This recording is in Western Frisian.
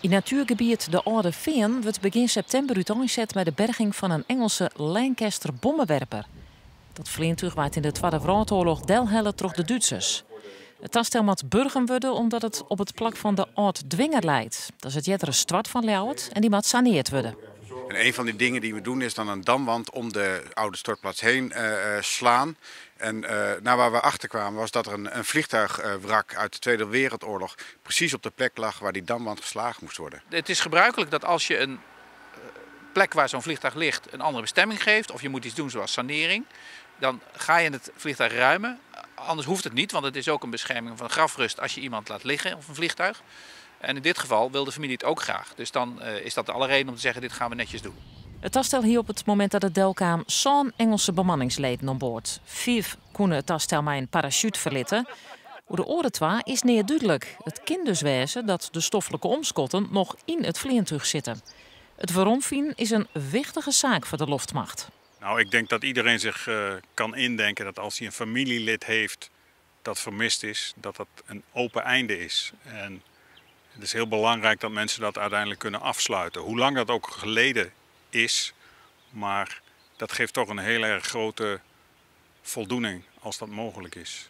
Yn natuergebiet De Alde Feanen wurdt begjin septimber úteinset mei de berging fan in Ingelske Lancaster bommewerper. Dat fleantúch waard yn de Twadde Wrâldoarloch delhelle troch de Dútsers. It tastel moat burgen wurde omdat it op it plak fan de âld Dwinger leit. Dat is it eardere stoart fan Ljouwert en dy moat sanearre wurde. En een van die dingen die we doen is dan een damwand om de oude stortplaats heen slaan. En nou, waar we achter kwamen was dat er een vliegtuigwrak uit de Tweede Wereldoorlog precies op de plek lag waar die damwand geslagen moest worden. Het is gebruikelijk dat als je een plek waar zo'n vliegtuig ligt een andere bestemming geeft, of je moet iets doen zoals sanering, dan ga je het vliegtuig ruimen. Anders hoeft het niet, want het is ook een bescherming van grafrust als je iemand laat liggen of een vliegtuig. En in dit geval wil de familie het ook graag. Dus dan is dat alle reden om te zeggen: dit gaan we netjes doen. It tastel hie op it momint dat it delkaam sân Ingelske bemanningsleden oan board. Fiif koene it tastel mei in parasjút ferlitte. Oer de oare twa is neat dúdlik. It kin dus wêze dat de stoflike omskotten noch yn it fleantúch sitte. It weromfinen is in wichtige saak foar de loftmacht. Nou, ik denk dat iedereen zich kan indenken dat als hij een familielid heeft dat vermist is, dat dat een open einde is. En het is heel belangrijk dat mensen dat uiteindelijk kunnen afsluiten. Hoe lang dat ook geleden is, maar dat geeft toch een heel erg grote voldoening als dat mogelijk is.